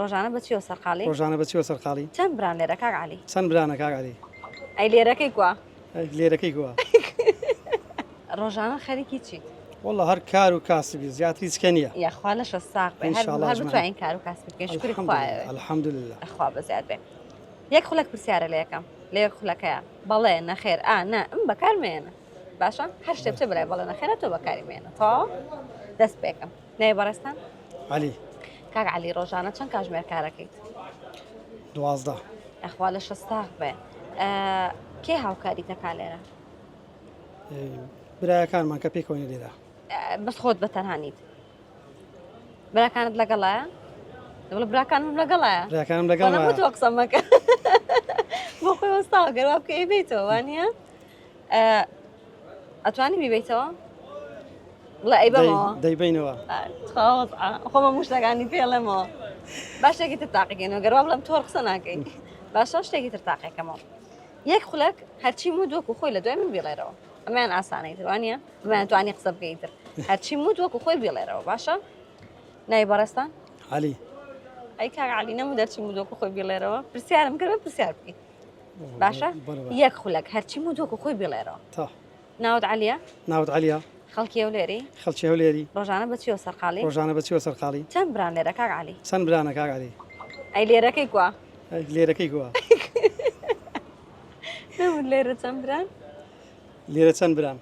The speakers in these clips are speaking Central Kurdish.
ڕۆژانە بە چیەوە سەرقاڵی؟ ڕۆژانە بە چیەوە سەرقاڵی؟ چەند بران لێرە کاک عەلی؟ چەند برانە کاک عەلی؟ ئەی لێرەکەی کوا؟ ئەی لێرەکەی کوا؟ ڕۆژانە خەریکی چیت؟ واللە هەر کار و کاسبی زیاتر هیچ کە نییە. یاخوا لەشە ساغ بێ هەر هەر بتوانین کار و کاسبی بکەین شکری خوایە. الحمدلله. خوا بەزیاد بێ. یەک خولەک پرسیارە لە یەکەم لە یەک خولەکەیە بەڵێ نەخێر ئا نا ئم بەکار مێنە باشە هەر شتێ بچێ بەلای بەڵێ نەخێرە تۆ بەکاری مێنە تەواو دەست پێکەم ناوی بەڕێزتان؟ عەلی. کاک عەلی ڕۆژانە چەند کاژمێر کارەکەیت؟ 12. ئەخوا لە شەستاغ بێ کێ هاوکاری دەکا لێرە؟ برایەکانمان کە پێکەوەین لێرە. بەس خۆت بە تەنها نیت. براکانت لەگەڵایە؟ دەڵێ براکانم لەگەڵایە. براکانم لەگەڵایە. تۆ قسە مەکە. بۆ خۆی وەستاوە گەر وا بکەی بیتەوە وانە؟ ئەتوانی بیبەیتەوە؟ بڵێ ئەیبەمەوە. دەیبەینەوە. خۆمە موشتەکانی پێڵێمەوە. با شتێکی تر تاقیکەینەوە گەر وا بڵێم تۆ قسە ناکەی. باشە شتێکی تر تاقیکەمەوە. یەک خولەک هەرچی موت وەکو خۆی لە دوای من بیڵێرەوە. ئەمەیان ئاسانەی تر وانە؟ ئەمەیان توانی قسە بکەی تر. هەرچی موت وەکو خۆی بیڵێرەوە باشە؟ ناوی بەڕێزتان؟ عەلی. ئەی کاک عەلی نەموت هەرچی موت وەکو خۆی بیڵێرەوە؟ پرسیارم کرد پرسیار بکەی. باشە یەک خولەک هەرچی موت وەکو خۆی بیڵێرەوە. ناوت عەلیە؟ ناوت عەلیە. خەڵکی هەولێری؟ خەڵکی هەولێری. ڕۆژانە بە چیەوە سەرقاڵی؟ ڕۆژانە بە چیەوە سەرقاڵی؟ چەند بران لێرە کاک عەلی؟ چەند برانە کاک عەلی؟ ئەی لێرەکەی کوا؟ ئەی لێرەکەی کوا؟ نەموت لێرە چەند بران؟ لێرە چەند بران؟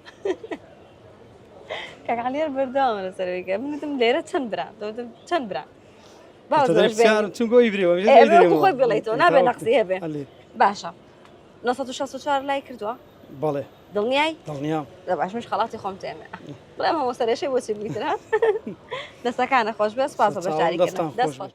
کاک عەلی هەر بەردەوامە لەسەر ئەوەی کە من وتم لێرە چەند بران؟ تۆ وتم چەند بران؟ با زۆر چونگۆی برێوە خۆی بڵێیتەوە نابێ نەقسی هەبێ باشە 964 لای کردووە بەڵێ دڵنیای دڵنیام لە باش منش خەڵاتی خۆم تێمێ بڵێم هەموو سەرێشەی بۆچی بوویترا دەستەکانە خۆش بێ سپاس بە بەشداریکردن دەست خۆش.